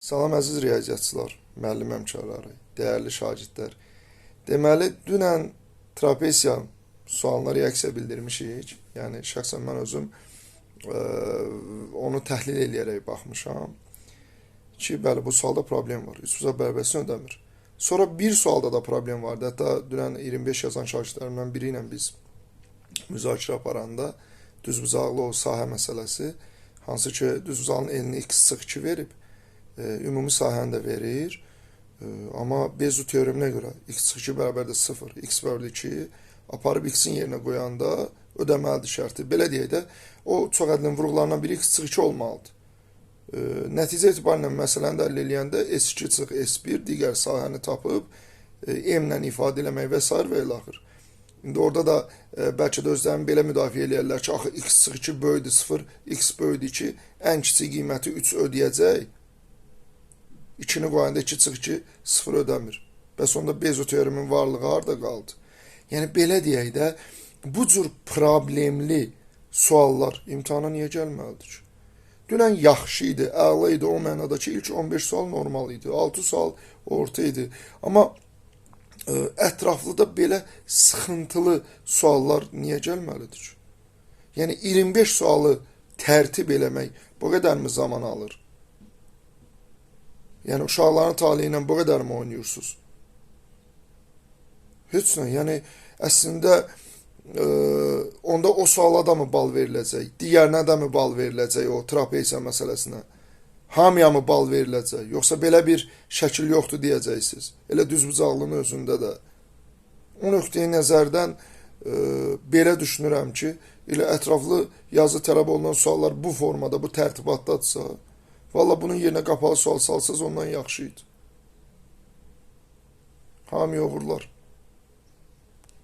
Salam əziz riyaziyyatçılar, müəllim həmkarları, dəyərli şagirdlər. Deməli, dünən trapesiya sualına reaksiya bildirmişik. Yəni, şəxsən mən özüm onu təhlil eləyərək baxmışam ki, bəli, bu sualda problem var. Üçbucaq bərabərliyini ödəmir. Sonra bir sualda da problem vardı. Hətta dünən 25 yazan şagirdlərimdən biri ilə biz müzakirə aparanda düzbucaqlı o sahə məsələsi, hansı ki, düzbucaqlının elini x çıx 2 verib, ümumi sahəni də verir. Amma Bezu teoreminə görə x çıx 2 bərabərdir 0, x bərabərdir 2, aparıb x-in yerinə qoyanda ödəməlidir şərti. Belə deyək də, o çox ədlin vuruqlarından biri x çıx 2 olmalıdır. Nəticə etibarilə məsələni də həll eləyəndə S2 çıx S1 digər sahəni tapıb M-lə ifadə eləmək və s. və ilaxır. İndi orada da bəlkə də özlərini belə müdafiə eləyərlər ki, axı x çıx 2 böyüdür 0, x böyüdür 2, ən kiçik qiyməti 3 ödəyəcək. 2-ni qoyanda 2 çıx 2 0 ödəmir. Bəs onda Bezu teoremin varlığı harda qaldı? Yəni belə deyək də, bu cür problemli suallar imtahana niyə gəlməlidir ki? Dünən yaxşı idi, əla idi o mənada ki, ilk 15 sual normal idi, 6 sual orta idi. Amma ətraflı da belə sıxıntılı suallar niyə gəlməlidir ki? Yəni 25 sualı tərtib eləmək bu qədərmi zaman alır? Yəni uşaqların taleyi ilə bu qədərmi oynayırsınız? Heç nə. Yəni əslində onda o suala da mı bal veriləcək? Digərinə də mi bal veriləcək o trapesiya məsələsinə? Hamıya mı bal veriləcək? Yoxsa belə bir şəkil yoxdur deyəcəksiniz? Elə düzbucaqlının özündə də. O nöqteyi nəzərdən belə düşünürəm ki, elə ətraflı yazı tələb olunan suallar bu formada, bu tərtibatdadırsa, valla bunun yerinə qapalı sual salsaz ondan yaxşı idi. Hamıya uğurlar.